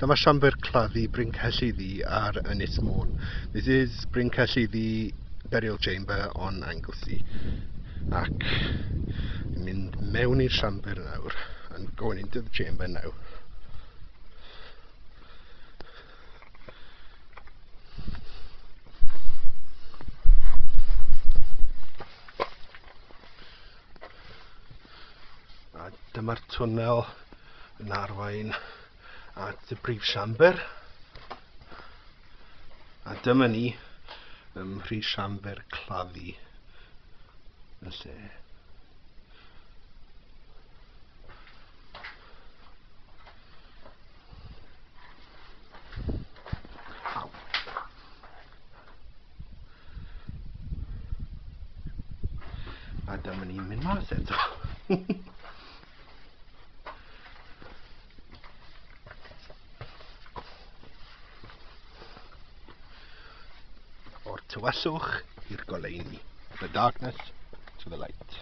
Dyma siambr claddu Bryn Celli Ddu ar Ynys Môn. This is Bryn Celli Ddu Burial Chamber on Anglesey. Ac yn mynd mewn i'r siambr nawr. I'm going into the chamber now. A dyma'r twnnel yn arwain at y brif siambr. A dyma ni ym mhrif siambr claddu y lle. A dyma ni'n mynd mas eto. O'r tywyllwch i'r goleuni. The darkness to the light.